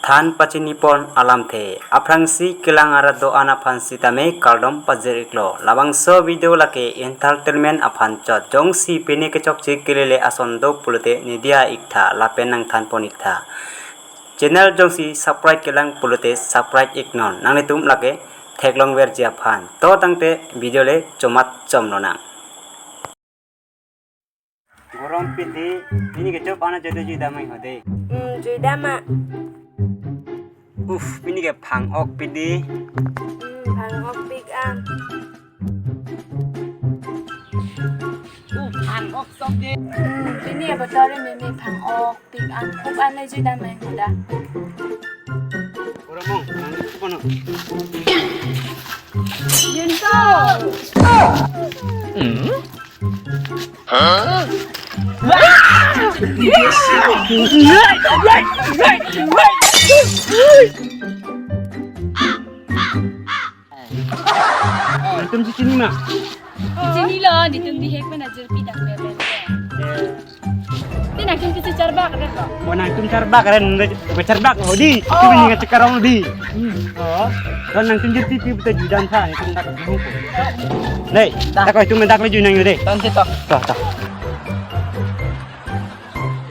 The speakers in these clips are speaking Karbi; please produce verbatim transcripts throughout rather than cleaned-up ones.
Than pachini pon alamthe. Aphrangsi kelang arat do-an aphan sitame kardom pajir iklo. Labangso video lake entertainment aphan chot. Jongsi pini kechokche kelele ason do pulote nidia iktha lapen nangthan pon iktha. Channel jongsi subscribe kelang pulote subscribe iknon. Nanglitum lake theklong verji aphan. To tangte video le chomat chomlonang. Gorom pidi, pini kechop ana jodo jui damai hode. Hmm, jui dama. Uf, pini ke phang-ok pidi. Hmm, phang-ok pik an. Uf, phang-ok sok de. Hmm, pini ke botor meme phang-ok pik an. Kuk an le jui damai hoda. Gorom mong, nang itu kono. Yun to. Hmm? Nangtum si chini ma? Chinilo, netum bihek pen ajirpi dak beben. Te nangtum kisi charbak re ko? Oh, nangtum charbak re, nangtum charbak hodi. Oh. Tum ni ngachek karong di. Hmm. Oh. Ron nangtum jirpi pi puta jui dam tha, netum dak. Nei, dak. Dak ko itum dak le jui nang de. Tangte to. To, to.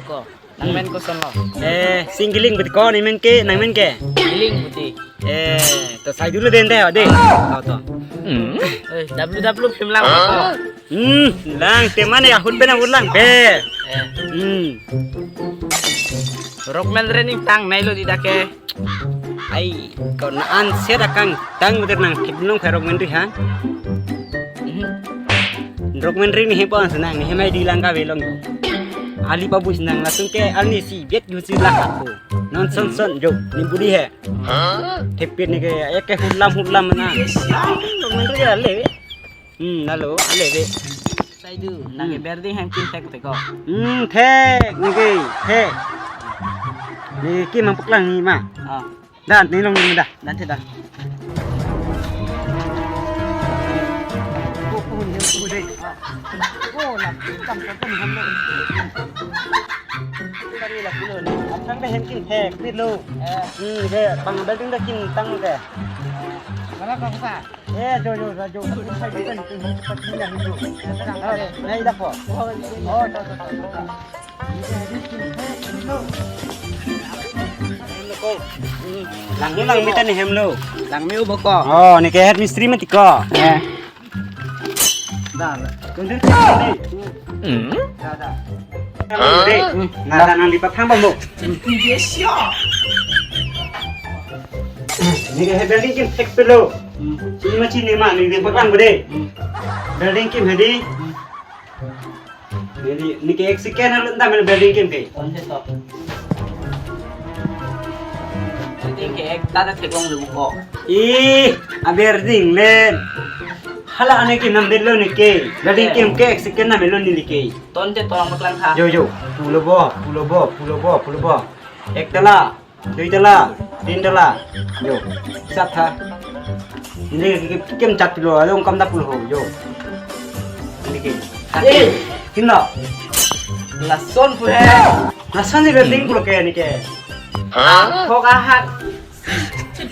Ko, nang men koson lo? Eh, Singgiling puti ko, nang men ke, nang men ke? Giling puti. Eh, to sai dulu den de, de. To, to. Hmm. Eh, W W film lang ko. Hmm, lang, te mane ahut pen ahut lang, be. Eh. Hmm. Rockman Rening tang nai lo di dak ke. Ai, ko na an se dakang tang udah nang kip nong pherok menri han. Hmm. Rockman Rening hepo an senang, ne hemai di langka belong. Ali pabus nang langsung ke alni si bet yusi lah aku. Non son son jo, ni budi he. Thepit ni ke, eke hulam hulam na. Rockman Rening ale. Hmm, lalo, ale be. Saidu, nang ke Hmm. Berding hem kin thek teko. Hmm, thek, nang ke, thek. Ni kim mang paklang ni ma. Ah. Dan, ni long ni dah. Dan thek dah. Oh, oh, ni, oh, deh. Oh, lah, kam sa kam ham lo. Tadi lah dulu ni. Aphrang deh hem kin thek, pit lo. Eh. Hmm, deh, pang berding deh kin tang deh. Mana kau sa? Eh, jo, jo, jo, jo. Ini saya bukan itu, ini cepat ini yang itu. Oh, nah, ini dah, kok. Oh, jo, jo, jo, jo. Ini saya di sini, eh, ini lo. Langme, langme ta ni hem lo. Langme u boko. Oh, ni ke head mistri mati ko. Eh. Dah, dah. Kunjung sini. Hmm? Dah, dah. Hah? Deh, nada nang di patang bambu. Ni ke building kim thek pelo. Hmm. Chini ma chini ma, ni di patang bede. Hmm. Building kim hedi. Hmm. Ni, ni ke ek second alo ta men building kim ke. Konse to. Building ke ek ta ta theklong le buko. Ih, a building len. Hala ane ke nam delo ni ke. Building Eh. kim ke ek second nam delo ni ke. Ton te tolong maklang ha. Jo, jo. Pulo bo, pulo bo, pulo bo, pulo bo. Ek tala, dui tala, tin tala. Jo. Sat tha. Ni ke, ke, kim chat lo, along kam da pulo ho, jo. Ni ke. Eh, kim lo. Lason pu he. Lason ni building pulo ke ni ke. Hah? Thok ahat.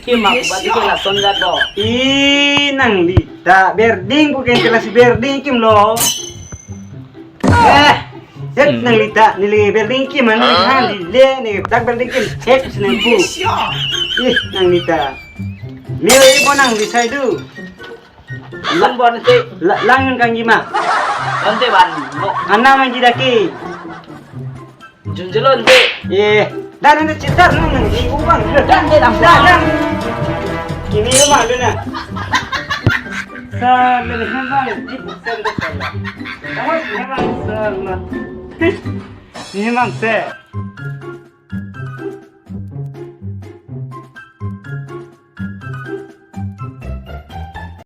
Kim mak bat ke lason jat do. Ih, nangli ta building pu ke kelas building kim lo. Eh, set Hmm. nangli ta, neli building kim mana han di le, ni dak building kim set nang pu. Ih, nangli ta. Mil ibo nangli saidu. Lang bon te. La-, lang kanggi ma. Bon te ban. No. Anam kanggi daki. Junjulon te. Eh, dan anda cetar nang nang di ubang. Dan te lam. Dan, dan. Kini rumah lu na. Sa le hamba le di bukan de sala. Kamu hamba sala. Hih, ini mang se.